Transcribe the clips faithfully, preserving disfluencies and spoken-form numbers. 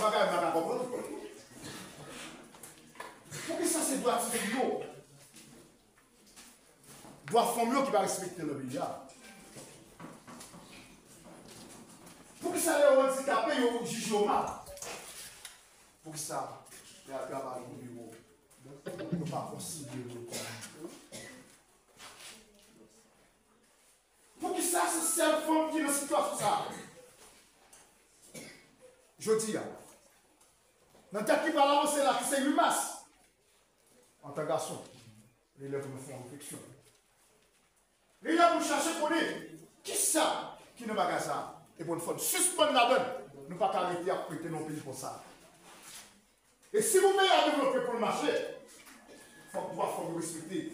Bagay m pa ka konprann. Poukisa se dwa tifi yo, dwa fanm yo ki pa respekte nan peyi a? Poukisa lè yo andikape, yo jije yo mal? Poukisa lè y ap travay nan biwo, yo pa konsidere yo kòm moun? Poukisa se sèl fanm ki nan sitiyasyon sa a? Jodi a, nan dat ki pral avanse la, ki se uit mas, antan gason, li lè pou nou fè yon refleksyon. Li lè pou nou chache konnen kisa ki nan bagay sa a. E pou nou fò n sispann ladan l. Nou pa ka rete ap prete nan yon peyi konsa. E si pou peyi a devlope, pou l mache, fòk dwa fanm yo respekte,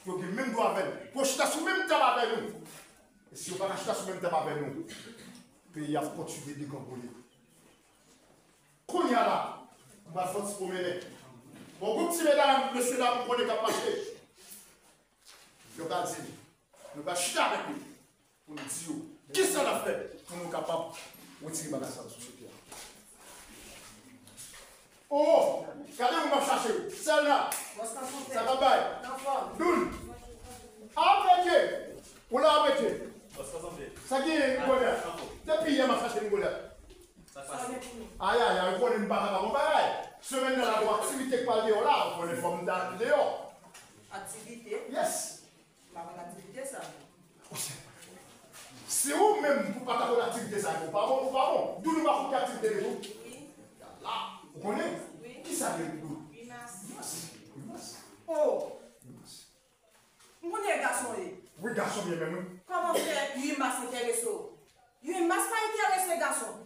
pou yo gen menm dwa avè n, pou yo chita sou menm tab avè nou. E si yo pa ka chita sou menm tab avè nou, peyi a ap kontinye degangoule. Kounye a la, m pral fè yon ti pwomennen. Bon, gwoup ti medam, mesye dam, m konnen k ap mache. Yo pral di m, nou pral chita avèk li pou nou di yo kisa n ap fè pou nou kapab retire bagay sa nan sosyete a. Oh, gade moun m ap chache yo. Sèl la. Sa k ap bay? Doun. Apetye. Ou la apetye. Sa ki Rigolè? Depi yè m ap chache Rigolè. Ayayay, ou konnen m pa kapab yon bagay. Semèn nan la, gon aktivite k pral deyò la, ou konnen fò m ta deyò. Aktivite? Yes. M pa konn aktivite sa. Se ou menm pou pa ta konn aktivite sa yo, ou pa bon, ou pa bon. Doudou pa konn ki aktivite li tou. Wi. Yala, ou konnen? Wi. Kisa gen pou Doudou? Wi, mas. Wi, mas. Oh! Wi, mas. M konnen gason ye. Wi, gason ye menm, wi. Kòman fè wi mas enterese w? Wi mas pa enterese gason.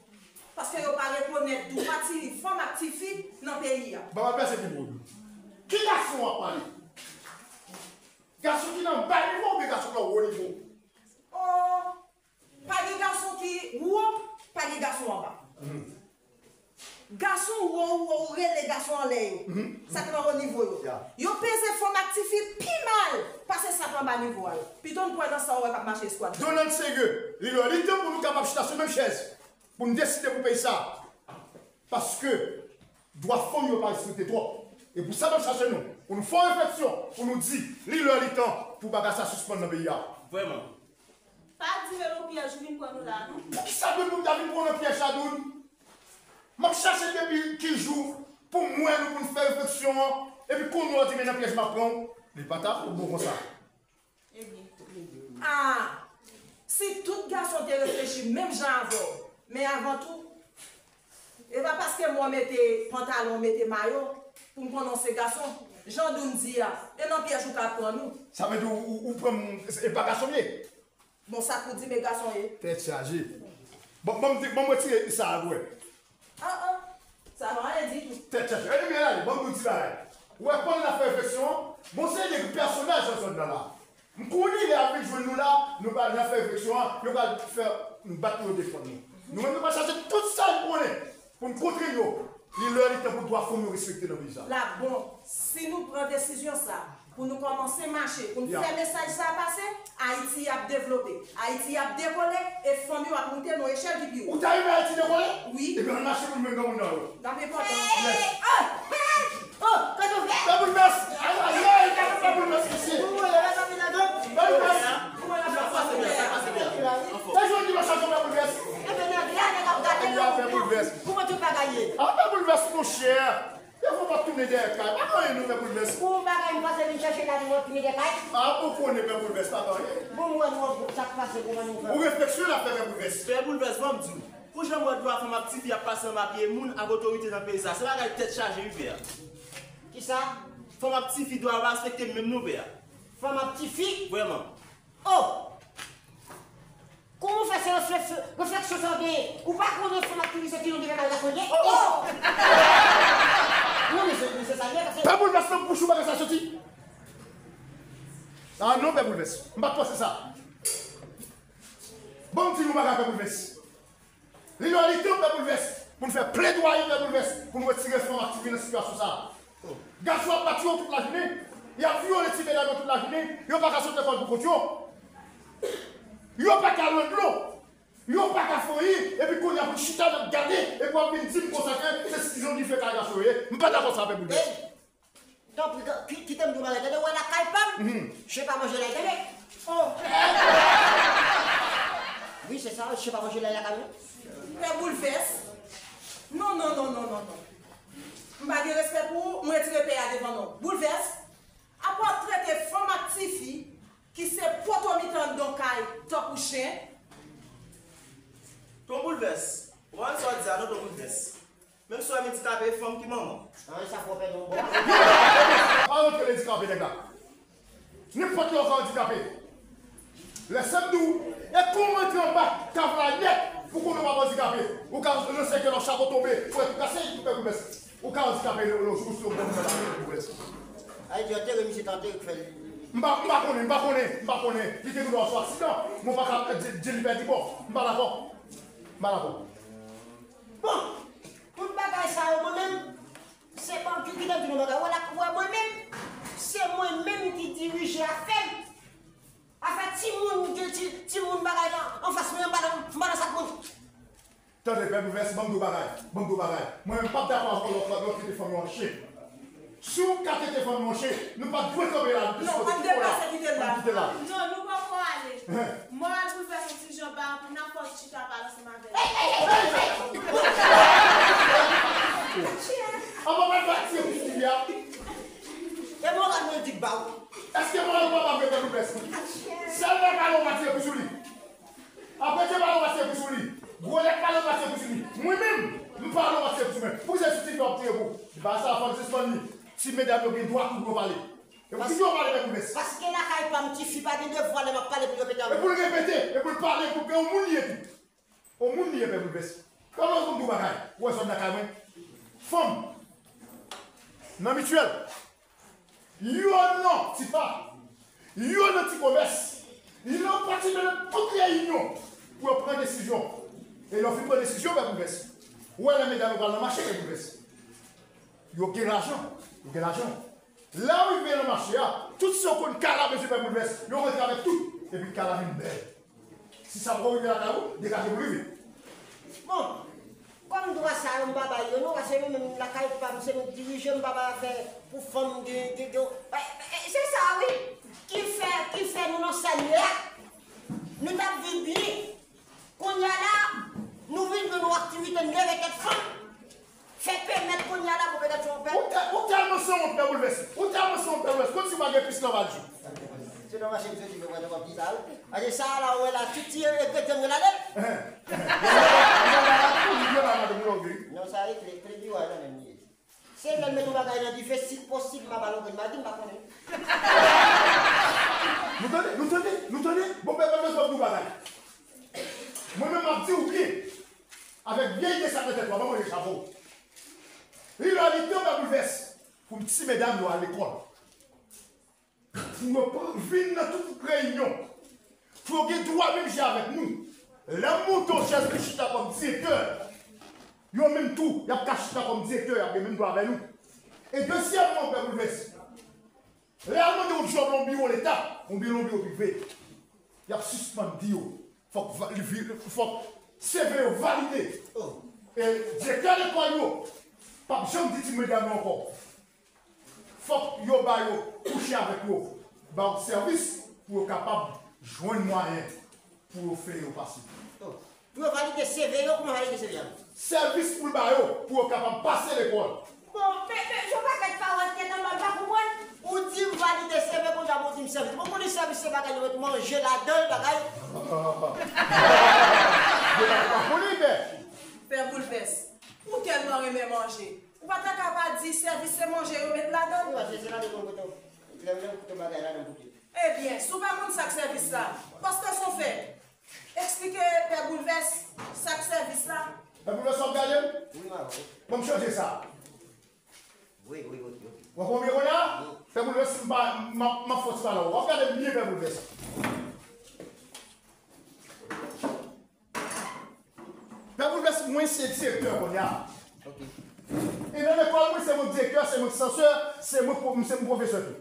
Paske yo pa rekonèt dwa ti fanm ak tifi nan peyi a. Ba m ap pèse pi wo. Ki gason w ap pale? Gason ki nan ba nivo oubyen gason ki nan wo nivo? Oh, pa gen gason ki wo, pa gen gason anba. Gason wo, wo, ou rele gason anlè yo. Sa k nan wo nivo yo. Yo peze fanm ak tifi pi mal pase sa k anba nivo a yo. Pito n kwè nan sa w wè k ap mache eskwad. Donald serye, li lè li tan pou nou kapab chita sou menm chèz, pou n deside pou peyi sa. Paske dwa fanm yo pa respekte twòp. E pou sa m ap chache nou, pou nou fè yon refleksyon, pou nou di, li lè li tan pou bagay sa sispann nan peyi a. Vrèman. Pa di men yon pyèj ou vin pran nou la, non. Poukisa dwe pou m ta vin pran w nan pyèj la, Doud? M ap chache depi ki jou pou m wè nou, pou n fè refleksyon an, epi kounye a w di men nan pyèj m ap pran w. Li pa ta bon konsa. Ebyen. Ah! Si tout gason te reflechi menm jan avè w, men avan tou, e pa paske mwen mete pantalon, mete mayo, pou m konnen w se gason. Jan Doun di a, e nan pyèj ou ka pran nou. Sa vle di ou, ou, ou pran m, e pa gason m ye? Bon, sa k ou di men gason ye. Tèt chaje. Bon, ban m di, ban m retire sa a pou wè. Ah, ah. Sa pa anyen ditou. Tèt chaje. Ebyen, gade, ban m di w ti bagay. Ou wè, pandan n ap fè refleksyon an, gon seri de pèsonaj nan zòn nan la. M konnen lè y ap vin jwenn nou la, nou pral nan fè refleksyon an, yo pral fè nou bat pou yo defann nou. Nou menm, nou pral chache tout sa nou konnen pou n kontre yo. Li lè li tan pou dwa fanm yo respekte nan peyi sa. La bon, si nou pran desizyon sa, pou nou kòmanse mache, pou n fè mesaj sa pase, Ayiti ap devlope, Ayiti ap dekole, e fanm yo ap moute nan echèl ki pi wo. Ou ta renmen Ayiti dekole? Wi. Ebyen, ann mache pou n jwenn granmoun nan yo. N ap enpòtan. Yes. Oh! Oh! Kote w fè? Fè boulvès! Ay, ay, ay, fè boulvès, mesye! Ou wè, lè sa vin ladan. Fè boulvès! Ou wè, lè sa vin ladan. Fè jodi dimanch la, fè boulvès! Ebyen, nèg la, nèg ap gade nou. Fè boulvès! Kouman tout bagay ye? A, fè boulvès, monchè! Defwa w ap tounen dèyè kay. Pa gen anyen non, Pè Boulvès. Pou yon bagay m panse vin chèche la, nou ap tounen dèyè kay. A, ou konnen Pè Boulvès, pa gen anyen. Bon, m wè nou an gwoup, sa k pase, kòman nou fè? Ou refleksyon n ap fè, Pè Boulvès. Pè Boulvès, ban m di w. Pou jan m wè dwa fanm ak tifi ap pase anba pye moun ak otorite nan peyi sa, se bagay tèt chaje wi, pè. Kisa? Fanm ak tifi dwa yo pa respekte menm non, pè. Fanm ak tifi? Vrèman. Oh! Kòman w fè se refleksyon, refleksyon sa w genyen? Ou pa konnen fanm ak tifi se ti non de pèpal gason ye? Oh! Non, men se, men se sa l ye, paske Pè Boulvès, nan bouch ou bagay sa soti? Ah non, Pè Boulvès, m pa t panse sa. Ban m di nou yon bagay, Pè Boulvès. Li lè li tan, Pè Boulvès, pou n fè pledwaye, Pè Boulvès, pou n retire fanm ak tifi nan sitiyasyon sa a. Gason ap bat yo tout lajounen, y ap vyole ti medam yo tout lajounen, yo pa ka sot lekòl pou kont yo. Yo pa ka lwen dlo. Yo pa ka fè anyen, epi kounye a pou chita n ap gade, epi w ap vin di m konsa ke se Sijon ki fè kay gason yo ye. M pa dakò sa, Pè Boulvès. Ey, tanpri, ki- kite m di w bagay, tande, w wè lakay pa m, chen pa manje lay, tande. Oh. Wi, se sa, chen pa manje lay lakay mwen. Pè Boulvès. Non, non, non, non, non, non. M pa gen respè pou ou, m retire pè a devan non. Boulvès. Apa w ap trete fanm ak tifi ki se poto mitan anndan kay tankou chen? Ton Boulvès, ou konprann sa w di a non, Ton Boulvès. Menm si w wè m andikape, e fanm ki manman. An, sa fè w pèdi yon bò. Pa rantre l andikape nèg la. Nenpòt lè w ka andikape. Lè sa m di w, e kou w rantre anba kav la nèt, pou konnen w pa andikape. Ou ka nan sèkèl w chapo tonbe, ou wè tou kase, ou pè Boulvès. Ou ka andikape lè w sou sou yon bon bagay pou wè sa. Ayiti antere misye t antere k fè l. M pa, m pa konnen, m pa konnen, m pa konnen. Li te dwe sou aksidan, men w pa ka di, di li pèdi bò. M pa dakò. M pa dakò. Bon, tout bagay sa yo, mwen menm, se pa ki ki te di nou bagay. Wè la, wè mwen menm, se mwen menm ki dirije afè m. Afè timoun, ti, timoun bagay la, anfas mwen, m pa nan, m pa nan sa k moun. Tande, Pè Boulvès, ban m di w bagay, ban m di w bagay. Mwen menm, m p ap dakò avè w lòt, lòt, lòt trete fanm yo an chen. Si w ka trete fanm yo an chen, nou pa t dwe kanpe la, nou plis kote ki la. Non, an deplase, kite l la. Ann kite l la. Non, nou poko ale. Mòral Boulvès yon ti jan ba pou n ap fè w chita pale ansanm avè l. An pa pral pati epi sou li a. E mòral mwen di k ba w. Èske mòral ou pa ba m, Pè Boulvès? Sèl lè pale w pati epi sou li. Apre ke pale w pase pou sou li. Gwo lèt pale w pase pou sou li. Mwen menm, m pale w pase pou sou mwen. Poukisa se ti fi w ap tire pou? Bagay sa a fò n sispann li. Ti medam yo gen dwa tou pou yo pale. E pou ki yo pale, Pè Boulvès? Paske lakay pa m, tifi pa gen devwa lè m ap pale pou l repete avè m. E pou l repete, e pou l pale, pou l gen yon moun li ye tou. Yon moun li ye, Pè Boulvès. Kòman pou m di w bagay? Ou wè zòn lakay mwen? Fanm. Nan mityèl. Yo nan ti pa, yo nan ti komès, yo patisipe nan tout reyinyon pou yo pran desizyon. E lè yo fin pran desizyon, Pè Boulvès, ou wè lè medam yo pral nan mache, Pè Boulvès, yo gen lajan, yo gen lajan. Lè yo rive nan mache a, tout sa yo konn ka la bezwen, Pè Boulvès, yo rantre avèk tout, epi ka la vin bèl. Si sa poko rive lakay ou, degaje pou l rive. Bon, kòm dwa sa yo m pa bay yo non, paske mwen menm lakay pa m, se nou k dirije, m pa bay afè pou fanm gen, gen, gen, e, e, se sa wi, ki fè, ki fè nou nan sa n ye a. Nou t ap viv byen. Kounye a la, nou vin jwenn yon aktivite, n leve tèt fanm. Fè pèmèt kounye a la pou petèt fè yon pè. Ou tè-, ou tèlman sanwont, Pè Boulvès. Ou tèlman sanwont, Pè Boulvès. Konn si pa gen pis nan Valjean. Se nan mache misye di, mwen wè nan plis a wi. Paske sa a la, ou wè la, ti, ti egredyan yo ladann. Non, sa e kle, kle biwa nan men m ye. Se lè l met yon bagay nan dife, si l posib, m a ba l yon grenn magi, m pa konnen. Nou tande, nou tande, nou tande. Bon, Pè Boulvès, m ap di w bagay. Mwen menm, m ap di w byen. Avèk byen ide sa k nan tèt ou a, ban mwen chapo. Li lè li tan, Pè Boulvès, pou ti medam yo al lekòl. Pou yo pa vin nan tout reyinyon. Pou yo gen dwa menm jan avèk nou. Lè m monte yon chèz pou chita kòm direktè, yo menm tou, y ap ka chita kòm direktè, y ap gen menm dwa avè nou. E dezyèmman, Pè Boulvès, lè y al mande yon djòb nan yon biwo leta, oubyen nan yon biwo prive, y ap sispann di yo, fòk va-, li vi-, fòk C V yo valide. E direktè lekòl yo p ap janm di ti medam yo ankò. Fòk yo ba yo kouche avèk yo, ba yo sèvis pou yo kapab jwenn mwayen pou yo fè yo pase. Oh. Pou yo valide C V yo, kouman valide C V a? Sèvis pou l ba yo, pou yo kapab pase lekòl. Bon, men, men, yon pakèt pawòl ki nan m pa konprann. Ou di m valide C V, konsa pou w di m sèvis. Bon, konnen sèvis se bagay yo met manje ladan l, bagay. Yo pa, pa konnen, men. Pè Boulvès, ou tèlman renmen manje. Ou pa ta ka pa di sèvis se manje yo met ladan l? Wi, paske se ladan l kote w. Lè, lè w kote w bagay ladan l kote. Ebyen, si w pa konn sa k sèvis la, paske s on fè. Eksplike Pè Boulvès sa k sèvis la. Pè Boulvès, w ap gade m? Wi, m ap wè. Bon, m chanje sa. Wi, wi, wi, wi. W ap wè m ye kounye a? Wi. Pè Boulvès, m pa, m ap, m ap fè yon ti pale. W ap gade m byen, Pè Boulvès. Pè Boulvès, mwen se direktè kounye a. Ok. E nan lekòl, mwen se mwen direktè, se mwen sansè, se mwen pwo-, se mwen pwofesè tou.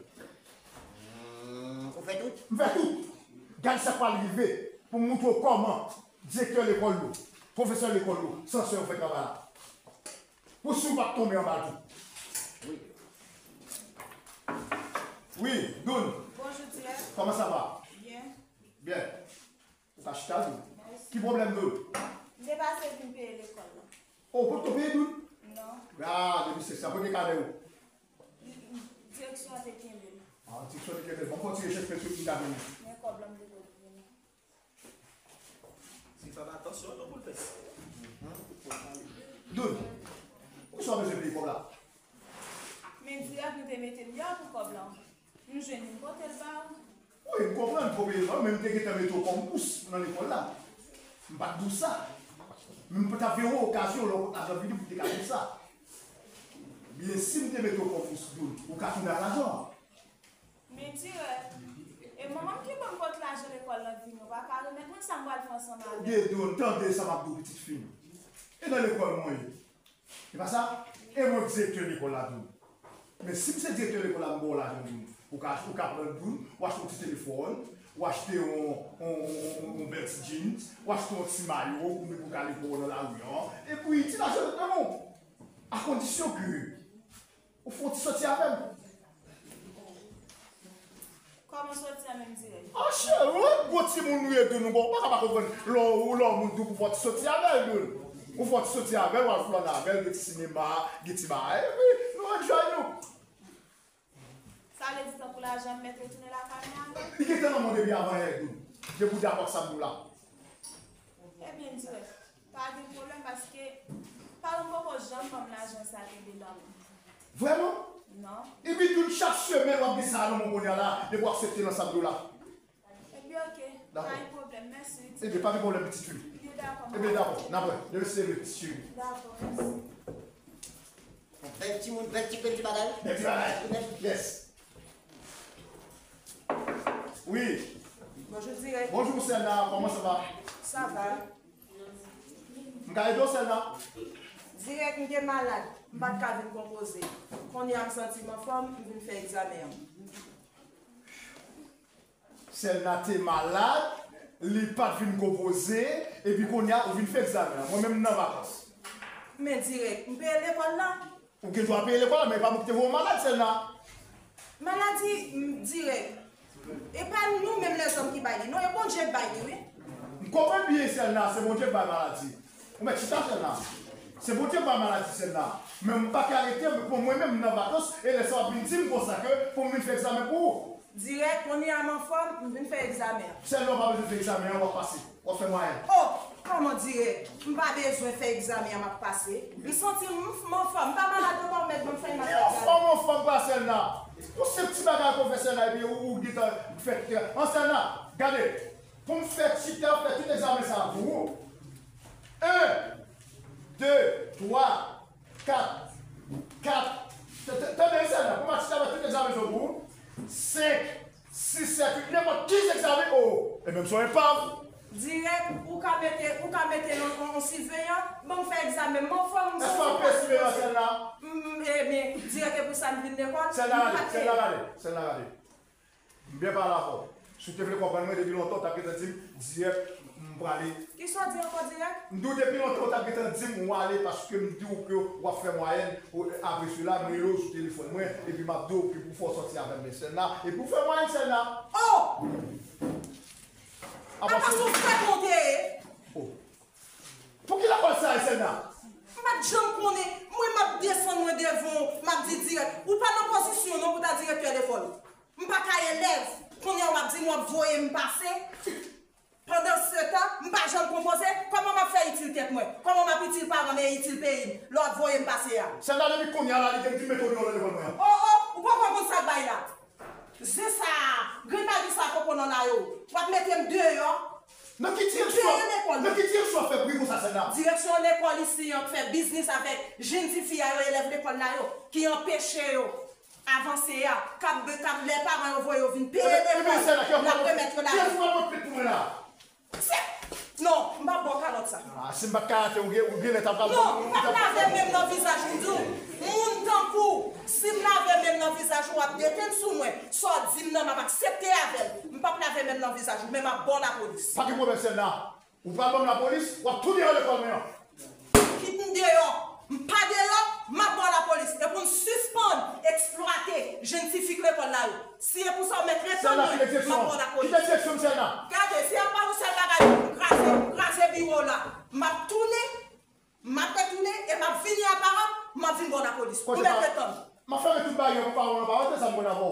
Hmm, ou fè tout? M fè tout. Gad sa k pral rive pou m montre w kòman Direktè lekòl yo, pwofesè lekòl yo, sansè yo fè travay la. Pou si w pa t tonbe anba l tou. Wi, Doun. Bonjou, direktè. Kòman sa va? Byen. Byen. Ou ka chita, Doun. Mèsi. Ki pwoblèm, Doun? M te pase vin peye lekòl la. O, ou potko peye, Doun? Non. Ah, depi se sa, kote kanè ou? Direksyon an te kenbe l. Ah, direksyon te kenbe l. Bon, fò ti rechèch pèsonn ki ta vini. Men kòb la m te dwe vini. Si l pa fè atansyon, non, pou l fè. Doun, poukisa w bezwen peye kòb la? Men dirèk nou te mete m deyò pou kòb la. M jwenn li, m pote l ba ou. Wi, m konprann, m konprann, men m te gentan mete w kòm bous nan lekòl la. M pa t di w sa. Men m pa t ap veye w okazyon lè w pot lajan vini pou m te ka di w sa. Byen, si m te mete w kòm bous, Doun, ou ka tounen ak lajan an. Men dirèk, e manman m ki ban m pot lajan lekòl la vini, ou pa ka remèt mwen sa m pral fè ansanm avè w. Tande, Doun, tande sa m ap di w, pitit fi m. E nan lekòl mwen ye. E pa sa? E mwen k direktè lekòl la, Doun. Men si m se direktè lekòl la, m ba w lajan, Doun. Ou ka, ou ka pran l, Doun, ou achte yon ti telefòn, ou achte yon, yon, yon, yon, yon bèl ti jeans, ou achte yon ti mayo, ou met pou w ka lekòl nan lari an. Epi, ti lajan nan men w. A kondisyon ke ou fè yon ti soti avè m. Kòman soti a menm dirèk? Ah, cheri, ou gwo timoun ou ye, Doun, ou pa ka pa konprann. Lè w, lè w moun di w pou fè yon ti soti avè l, Doun. Ou fè yon ti soti avè l, w al flâne avè l, gen ti sinema, gen ti bagay, epi nou enjoy nou. Sa vle di tankou lajan m mèt retounen lakay mwen avè l? Li gentan nan men w depi avan yè, Doun. Depi w dakò ak sa m di w la. Ebyen, dirèk. Pa gen pwoblèm paske paran m poko janm ban m lajan sa kenbe nan men m. Vrèman? Non. Epi Doun, chak semèn w ap gen sa nan men w kounye a la, depi w aksepte nan sa m di w la. Ebyen, oke. Dakò. Pa gen pwoblèm, mèsi wi. Ebyen, pa gen pwoblèm, pitit fi. Ebyen, dakò. Ebyen, dakò. N ap wè. Demen se leve, pitit fi. Dakò, mèsi. Bèl timoun, bèl ti, bèl ti bagay. Bèl ti bagay. Yes. Wi. Bonjou, dirèk. Bonjou, Selna. Comment ça va? Ça va. M ka ede w, Selna? Dirèk, m te malad. M pa t ka vin konpoze. Kounye a, m santi m anfòm, m vin fè egzamen an. Selna te malad, li pa t vin konpoze, epi kounye a, ou vin fè egzamen an. Mwen menm, m nan vakans. Men dirèk, m peye lekòl la. Ou gen dwa peye lekòl la, men e pa mwen ki te voye w malad, Selna. Maladi, m, dirèk. E pa nou menm lèzòm ki bay li, non, e Bondye k bay li, wi. M konprann byen, Selna, se Bondye k bay maladi. Ou mèt chita, Selna. Se Bondye k bay maladi, Selna. Men m pa ka rete, pou mwen menm, m nan vakans, e lè sa w ap vin di m konsa ke pou m vin fè egzamen pou ou. Dirèk, kounye a m anfòm, m vin fè egzamen an. Selna, ou pa bezwen fè egzamen an, w ap pase. W ap fè mwayèn. Oh, kòman dirèk? M pa bezwen fè egzamen an, m ap pase. M santi m, m anfòm, m pa malad ankò, mèt ban m fè egzamen. Ki anfòm, anfòm pa Selna? Yon senp ti bagay ke w fè Selna, epi ou, ou gentan fè tout. An Selna, gade, pou m fè chita, fè tout egzamen sa a pou ou. En, de, twa, kat, kat. T-, t-, tande, Selna, pou m chita, fè tout egzamen sa a pou ou. Senk, sis, sèt, uit, nenpòt kiz egzamen, o, e menm si w epav. Dirèk, ou ka mete, ou ka mete yon, yon, yon siveyan, ban m fè egzamen, m anfòm, m santi m pa siveyan, Selna. M, m, e, men, dirèk, e pou sa m vin lekòl, Selna, gade, Selna, gade, Selna, gade. M byen pale avè w. Si w te vle konprann mwen, depi lontan, w t ap gentan di m, dirèk, m prale. Kisa w di ankò, dirèk? M di w depi lontan, w t ap gentan di m, w ale, paske m di w ke w ap fè mwayèn, apre sela, m rele w sou telefòn mwen, epi m ap di w ke pou w fè w sòti avè m, men Selna, epi w fè mwayèn, Selna. Oh! Apa se yon frè konte ye? Oh. Pou ki lekòl sa a, Selna? M pa t janm konnen. Mwen, m ap desann mwen devan w, m ap di dirèk. Ou pa nan pozisyon non pou ta direktè lekòl. M pa ka elèv. Kounye a w ap di m w ap voye m pase. Pandansetan, m pa janm konpoze. Kòman m ap fè itil tèt mwen? Kòman m ap itil paran m e itil peyi m lè w ap voye m pase a? Selna, depi kounye a la, li gen di mete w deyò nan lekòl mwen an. Oh, oh, ou poko konn sa k bay la. Zen sa a, grenn magi sa a poko nan la yo. W ap mete m deyò. Nan ki direksyon, nan ki direksyon w ap fè bri konsa, Selna? Direksyon lekòl isi an k fè biznis avèk jèn tifi a yo, elèv lekòl la yo, ki anpeche yo avanse a, k ap, k ap, lè paran yo voye yo vin peye lekòl, l ap remèt yo lajan. Kiyès ou ap mete pou mwen la? Se, non, m p ap ba w kalòt sa. Ah, si m pa t ka rate, ou gen, ou genlè t ap pral ban m. Non, m p ap lave men m nan vizaj ou, m di w. Moun tankou w, si m lave men m nan vizaj ou, w ap detenn sou mwen. Sa w di m nan, m ap aksepte avè l. M p ap lave men m nan vizaj ou, men m ap ba w lapolis. Pa gen pwoblèm, Selna. Ou pral ban m lapolis, w ap tou deyò lekòl mwen an. Kit m deyò. M pa deyò, m ap ba w lapolis. E pou n sispann eksplwate jèn ti fi k lekòl la yo. Si e pou sa, w mèt ret tann mwen, m ap ba w lapolis. Kite direksyon m, Selna. Gade, si y ap ba w yon sèl bagay, m kraze, m kraze biwo w la. M ap tounen, m ap retounen, e m ap vini aparan, m ap vin ba w lapolis. Ou mèt ret tann. M ap fèmen tout baryè pou pa w, pa w antre sa m konn avè w.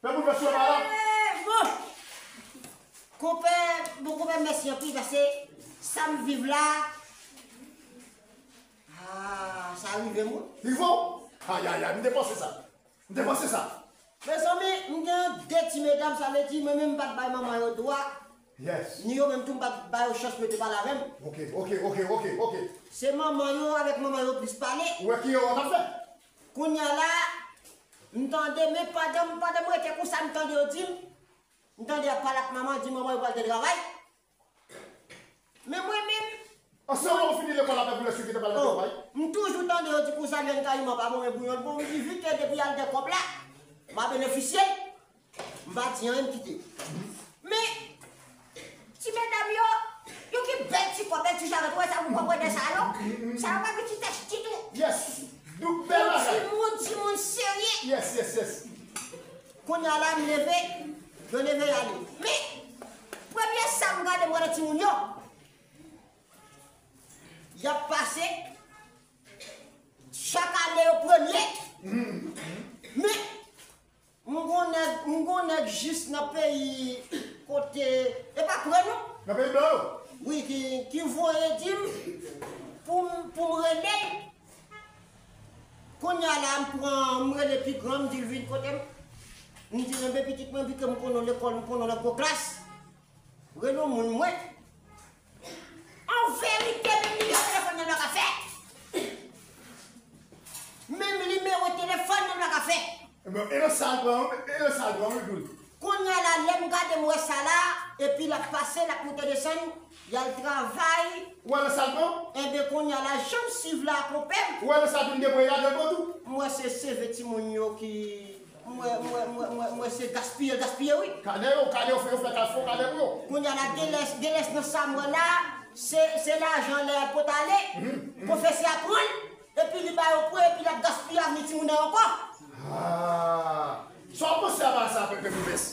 Fè boulvès yo pa la. Eh, bon. Konpè, bon, konpè, mèsi anpil, paske sa m viv la, ah, sa rive m, wi. Rive w? Ayayay, m te panse sa. M te panse sa. Mezanmi, m gen de ti medam, sa vle di, mwen menm m pa t bay manman yo dwa. Yes. Ni yo menm tou, m pa t ba yo chans pou yo te pale avè m. Ok, ok, ok, ok, ok. Se manman yo avèk manman yo plis pale. Ou wè ki erè w t ap fè? Kounye a la, m tande, men pandan, pandan m rete konsa, m tande yo di m, m tande y ap pale ak manman, di manman yo pral te travay. Men mwen menm, ansanm ou fini lekòl la, pèp ou lè sou ki te pral te travay. M toujou tande yo di konsa, grenn kayiman pa bon, men bouyon l bon, m di vi ke depi y al gen kòb la, m a benefisye l. M pa di anyen, m kite. Men, ti medam yo, yo ki bèl ti kò, bèl ti jarèt, ou wè sa, ou konprann sa yo? Sa yo pa gen ti tèt ditou. Yes. Douk bèl bagay. Timoun, timoun serye. Yes, yes, yes. Kounye a la, m leve, yo leve y ale. Men, premye sa m gade, m wè nan timoun yo. Y ap pase, chak ane yo premye. Men, M gon nèg, m gon nèg jis nan peyi kote, e pa pre non. Nan peyi blan yo? Wi, ki, ki voye di m pou m, pou m rele l. Kounye a la, m pran, m rele pi gran, m di l vin kote m. M di l, enben pitit mwen, pi ke m konnen w lekòl, m konnen w nan gwo klas. Rele yon moun mwen. An verite, menm nimewo telefòn nan m pa ka fè. Menm nimewo telefòn nan m pa ka fè. Ebyen, e nan sa l pran wi, e nan sa l pran wi, Doul. Kounye a la, lè m gade m wè sa la, epi l ap pase, l ap moute desann, y al travay. Ou wè nan sa l pran? Enben, kounye a la, jan m swiv la, konpè m. Ou wè nan sa Doul debweye ladan l pran tou? M wè se seve timoun yo ki M wè, m wè, m wè, m wè, m wè se gaspiye, gaspiye wi. Kanè yo, kanè yo fè, yo fè, fè kanè pou yo. Kounye a la, genlè, genlè nan sa m wè la, se, se lajan lè al pote ale, pwofesè a pran l, epi li ba yo pran, epi l ap gaspiye avni timoun nan ankò. Ah. Sa w panse a bagay sa, Pèpè Mouvès?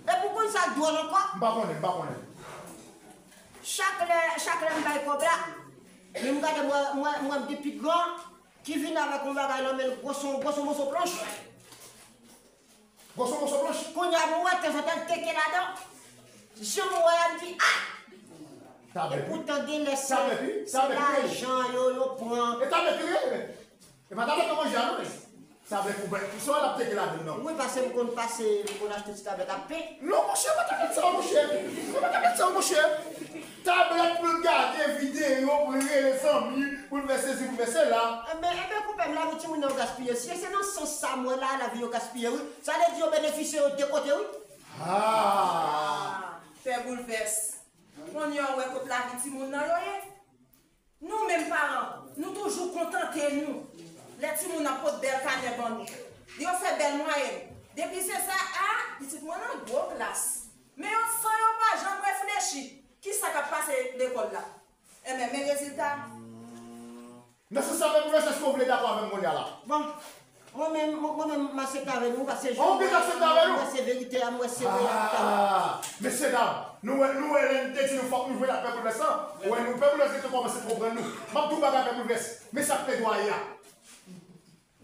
Epi w konn sa k dwòl ankò? M pa konnen, m pa konnen. Chak lè, chak lè m bay kòb la, men m gade, m wè, m wè, m wè m gen pi gran, ki vin avèk yon bagay nan men l, gwo son, gwo son moso planch. Gwo son moso planch. Kounye a, m wè tanzantan l teke ladan. Jan m wè a, m di, ah! Tablèt, wi. Epoutan, genlè se, tablèt, wi. Se tablèt, wi, lajan yo, yo pran. E tablèt, wi, wi. E pa tablèt yo manje a, non, men. Tablèt pou bèt. Pou sa, l ap teke ladan, non. Wi, paske m konn pase, m konn achte ti tablèt ap pen. Non, monchè, pa tablèt sa, monchè. Non, pa tablèt sa, monchè. Tablèt pou l gade videyo, pou l rele zanmi, pou l fè sesi, pou l fè sela. Enben, enben, konpè m, lavi timoun nan yo gaspiye. Si se nan sans sa m wè la, lavi yo gaspiye, wi. Sa vle di yo benefisye yo de kote, wi. Ah! Pè Boulvès, kounye a w wè kot lavi timoun nan yo ye? Nou menm paran, nou toujou kontante nou lè timoun ap pot bèl kanè ban nou. Yo fè bèl mwayèn. Depi se sa, a, pitit mwen nan gwo klas. Men yo, san yo pa janm reflechi, kisa k ap pase lekòl la? Enben, men rezilta. Nan sans sa, pèp Boulvès, èske w vle dakò avè m kounye a la? Bon, mwen menm, mwen, mwen menm, m aksepte avè nou, paske jan m wè, m wè se verite a, m wè se reyalite a. Ah, mesye dam, nou wè, nou wè lè n te di nou fòk nou jwenn ak Pèp Boulvès lan, ou wè nou, Pèp Boulvès gentan kòmanse konprann nou. M ap di w bagay, Pèp Boulvès, men sa k plede a ye a.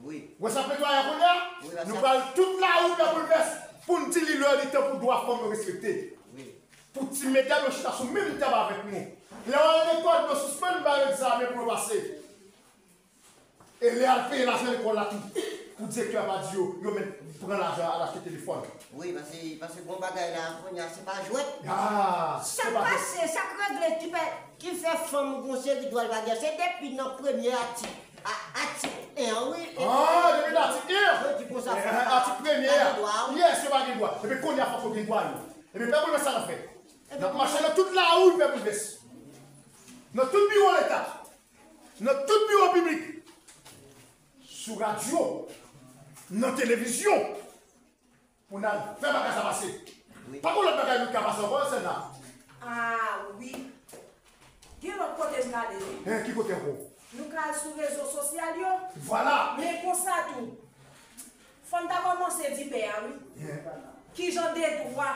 Wi. Wè sa plede a ye a kounye a? Wi, la sa. Nou pral tout lari Pèp Boulvès pou n di li lè li tan pou dwa fanm yo respekte. Wi. Pou ti medam yo chita sou menm tab avèk nou. Lè yo al lekòl, yo sispann ba yo egzamen pou yo pase. E lè y al peye lajan lekòl la tou, pou direktè a pa di yo, yo mèt pran lajan al achte telefòn. Wi, paske, paske bon bagay la, kounye a, se pa jwèt. Ah, se pa jwèt. Sa k pase, sa k regle, ki fè, ki fè fanm gon seri dwa l pa gen, se depi nan premye atik, a, atik en an, wi. Ah, depi nan atik en an. Yo di konsa, eh, fanm pa, atik premye a. Pa gen dwa, wi. Yes, yo pa gen dwa. Epi kounye a, fòk yo gen dwa, yo. Epi Pèp Boulvès sa n ap fè. N ap mache nan tout lari, Pèp Boulvès. Nan tout biwo Leta. Nan tout biwo piblik, sou radyo, nan televizyon, pou n al fè bagay sa pase. Wi. Pa gen lòt bagay nou ka pase ankò, Selna. Ah wi. Gen lòt kote m prale wi. Hein, ki kote ankò? Nou ka al sou rezo sosyal yo. Vwala. Men konsa tou, fò n ta kòmanse di pè a wi. Kijan de dwa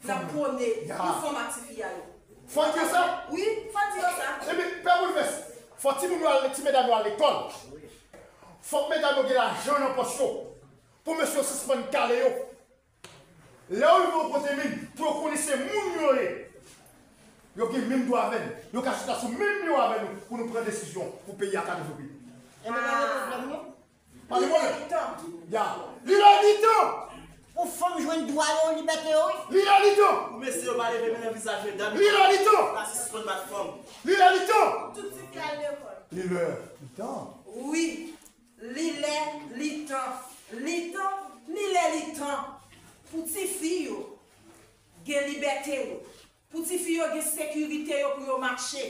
n ap pwone pou fanm ak tifi a yo? Fò n di yo sa? Wi, fò n di yo sa. Ebyen, pè Boulvès, fò timoun yo al, ti medam yo al lekòl. Fòk medam yo gen lajan nan pòch yo. Pou mesye yo sispann kale yo. Lè yo rive yon kote menm, pou yo konnen se moun yo ye. Yo gen menm dwa avè n. Yo ka chita sou menm nivo avè nou pou nou pran desizyon pou peyi a ka devlope. Ebyen pa gen pwoblèm non. Pa gen pwoblèm. Li tan. Ya. Li lè li tan. Pou fanm jwenn dwa yo, libète yo wi. Li lè li tan. Pou mesye yo pa leve men nan vizaj medam yo. Li lè li tan. Pa sispann bat fanm. Li lè li tan. Tout ti fi al lekòl. Li lè li tan. Wi. Li lè li tan. Li tan, li lè li tan. Pou tifi yo gen libète yo. Pou tifi yo gen sekirite yo pou yo mache.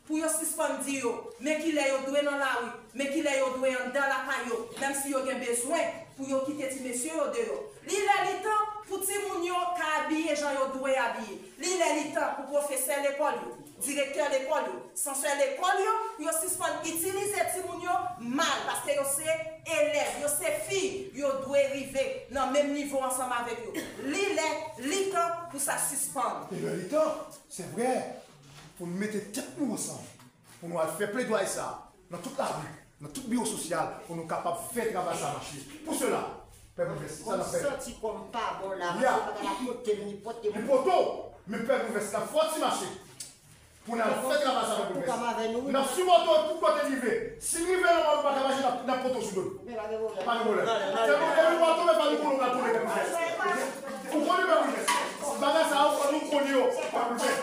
Pou yo sispann di yo men kilè yo dwe nan lari, men kilè yo dwe anndan lakay yo, menm si yo gen bezwen pou yo kite ti mesye yo deyò. Li lè li tan pou timoun yo ka abiye jan yo dwe abiye. Li lè li tan pou pwofesè lekòl yo, direktè lekòl yo, sansè lekòl yo, pou yo sispann itilize timoun yo mal, paske yo se elèv, yo se fi, yo dwe rive nan menm nivo ansanm avèk yo. Li lè li tan pou sa sispann. Li lè li tan, se vre, pou nou mete tèt nou ansanm, pou nou al fè pledwaye sa a nan tout lari, nan tout biwo sosyal, pou nou kapab fè travay sa mache. Pou sela, pè Boulvès, sa n ap fè? Santi kò m pa bon la, Ya. paske m pa ka pote m ni pote Li m. poto, men pè Boulvès, n ap fè yon ti mache. Pou n al fè travay sa, pè Boulvès. N ap sipòte w tout kote n rive. Si n rive nan mòn, nou pa ka mache, n ap, n ap pote w sou do n. Men pa gen pwoblèm. Pa gen pwoblèm. Se bon, depi w pa tonbe, pa nou konnen w ka tonbe, pè Boulvès. Ou konnen, pè Boulvès. Bagay sa yo, fò nou konnen yo, pè Boulvès.